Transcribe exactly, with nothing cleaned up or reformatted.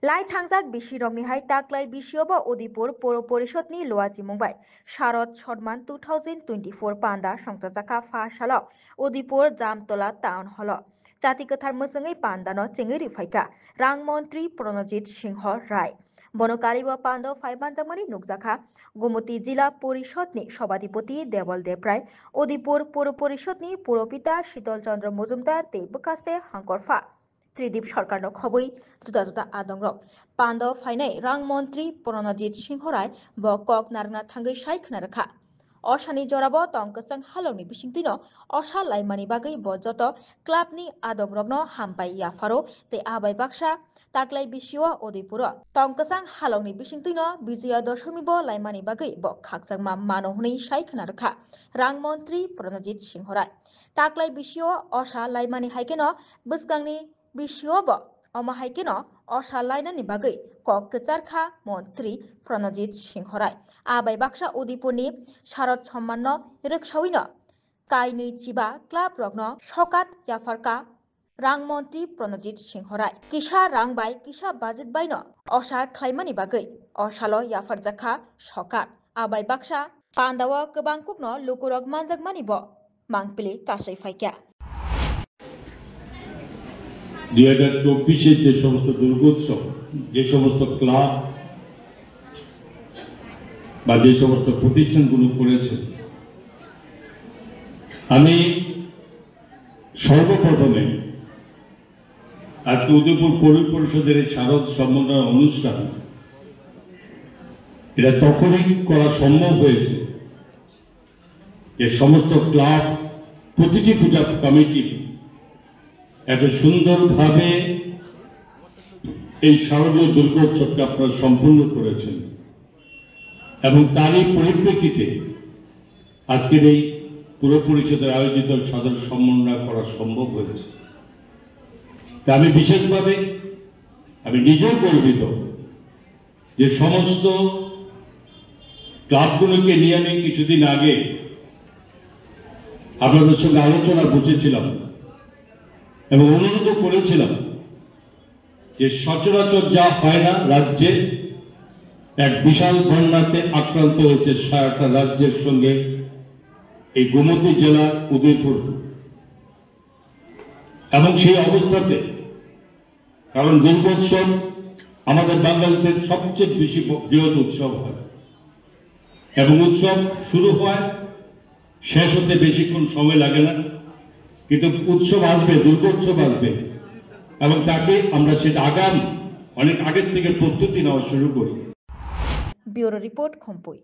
Lai thangjak bisirokni hai taklai bisio bo Udaipur Puro Porishod ni luachimung bai Sharad Sonman two thousand twenty-four panda songchajakha pha salo Udaipur Jamtola Town Hall o. Chati kwthar mwchwngwi pandano chengwi riphaikha Rang Montri Pranajit Singho Rai. Bono karibo pando phai manjakmani nukjakha Gumoti Jila Porishod ni Sobadipoti Debol Debrai, Udaipur Puro Porishod ni Puropita Shital Chandra Mojumdar tei bwkhaste hangkorpha Tridip Sarkarno khobwi juda juda adongrok. Pando phainai Rang Montri Pranajit Singho Rai bo kok narwkna thangwi sai khna rwkha. Osani jorabo tong kwchang halokni bisingtwino osa laimani bagwi bo joto clubni adongrokno hambai yapharo tei abai baksa taklai bisio Udaipuro tong kwchang halokni bisingtwino Bijoya Doshami bo laimani bagwi bo khakchangma mano hwnwi sai khna rwkha Rang Montri Pranajit Singho Rai. Taklai bisio osa laimani hai kheno bwskangni bisio bo omo hai kheno osa lainani bagwi kok kwchar kha Montri Pranajit Singho Rai. Abai baksa Udaipurni Sharad Sommanno rwksawino kainwi chiba club rokno sokat yapharkha Rang Montri Pranajit Singho Rai. Kisa rang bai kisa budget baino osa khlaimani bagwi osalo yapharjakha sokat. Abai baksa pandao kwbang kukno lukurok manjakmani bo mangpili kasai phaikha. দুই হাজার চব্বিশের যে সমস্ত দুর্গোৎসব, যে সমস্ত ক্লাব বা যে সমস্ত প্রতিষ্ঠানগুলো করেছে, আমি সর্বপ্রথমে আজকে উদয়পুর পৌর পরিষদের এই শারদ সম্মাননা অনুষ্ঠান, এটা তখনই করা সম্ভব হয়েছে যে সমস্ত ক্লাব, প্রতিটি পূজা কমিটি এত সুন্দরভাবে এই শারদীয় দুর্গোৎসবকে আপনারা সম্পন্ন করেছেন এবং তারই পরিপ্রেক্ষিতে আজকের এই পৌর পরিষদের আয়োজিত শারদ সম্মাননা করা সম্ভব হয়েছে। তা আমি বিশেষভাবে আমি নিজেও গর্বিত যে সমস্ত ক্লাবগুলোকে নিয়ে আমি কিছুদিন আগে আপনাদের সঙ্গে আলোচনা বসেছিলাম এবং অনুরোধও করেছিলাম যে সচরাচর যা হয় না রাজ্যে, এক বিশাল বন্যাতে আক্রান্ত হয়েছে সারাটা রাজ্যের সঙ্গে এই গোমতী জেলার উদয়পুর। এবং সেই অবস্থাতে, কারণ দুর্গোৎসব আমাদের বাঙালিদের সবচেয়ে বেশি ব-, বৃহৎ উৎসব হয় এবং উৎসব শুরু হয়, শেষ হতে বেশিক্ষণ সময় লাগে না, কিন্তু উৎসব আসবে, দুর্গোৎসব আসবে এবং তাকে আমরা সেটা আগাম অনেক আগের থেকে প্রস্তুতি নেওয়া শুরু করি। Bureau Report, Khumpui.